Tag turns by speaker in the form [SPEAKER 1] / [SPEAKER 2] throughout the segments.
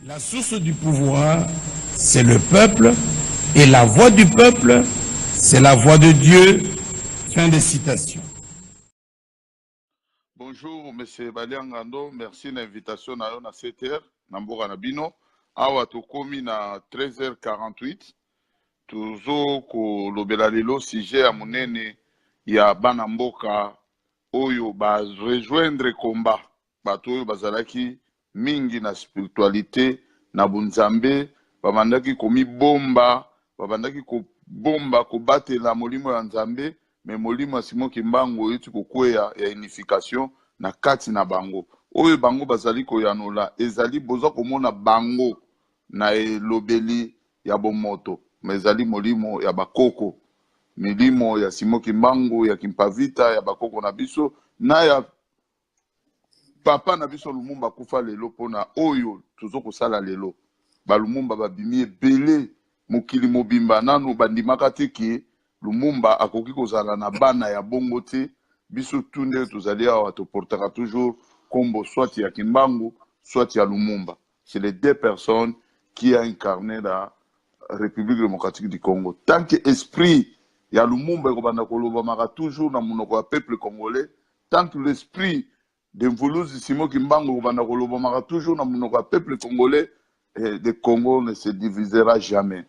[SPEAKER 1] La source du pouvoir, c'est le peuple, et la voix du peuple, c'est la voix de Dieu. Fin de citation.
[SPEAKER 2] Bonjour monsieur Baliangando, merci na invitation na yo na 7h na mboka na bino. Awa tokomi na 13h48 tozo kolobela lelo sujet ya monene ya bana mboka oyo ba rejoindre combat Bato oyo bazalaki mingi na spiritualite, na bonzambe, babandaki komibomba, babandaki kobomba, kobatela molimo ya Nzambe, mais molimo ya Simon Kimbangu eyuti kokweya ya unification na kati na bango. Oyo bango bazali koyanola ezali boza komona bango na elobeli ya bomoto, mais ezali molimo ya bakoko, milimo ya Simon Kimbangu, ya Kimpavita, ya bakoko na biso na ya Papa na biso Lumumba akufa lelo pona oyo tozo kosala lelo. Ba Lumumba babimi ebele mokili mobimba nanu bandimaka te ke Lumumba akoki kozala na bana ya bongo te. Biso tout ndenge tozali awa to portaka toujours kombo soit ya Kimbangu soit ya Lumumba. C'est les deux personnes qui a incarné la Republique democratique du Congo. Tant que esprit ya Lumumba ekobanda kolobamaka toujours na monoko ya peuple congolais, Tant que l'esprit de Mvuluzi Simon Kimbangu ekobanda kolobamaka toujours na monoko ya peuple congolais, eh, le Congo ne se divisera jamais.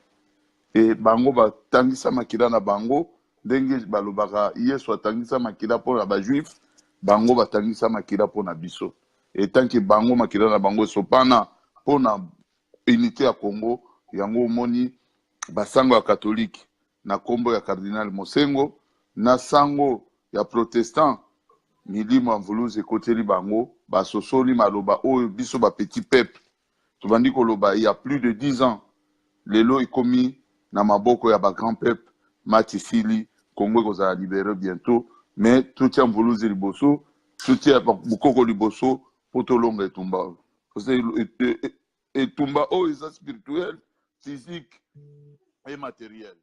[SPEAKER 2] Et bango batangisa makila na bango ndenge balobaka Yesu atangisa makila mpo na ba juifs, bango batangisa makila mpo na biso. Et tant que bango makila na bango esopana mpo na unité ya Congo, yango omoni basango ya catholique na kombo ya cardinal Mosengo na sango ya protestant milimo ya mvuluzi ekoteli bango basosoli maloba oyo biso ba petit peuple tobandi koloba il ya plus de 10 ans lelo ekomi na maboko ya ba grand peuple match esili Congo ekozala libere bientot mais totia mvuluzi liboso totia bokoko liboso po tolonga etumba oyo etumba oyo eza spirituel physique et materiel.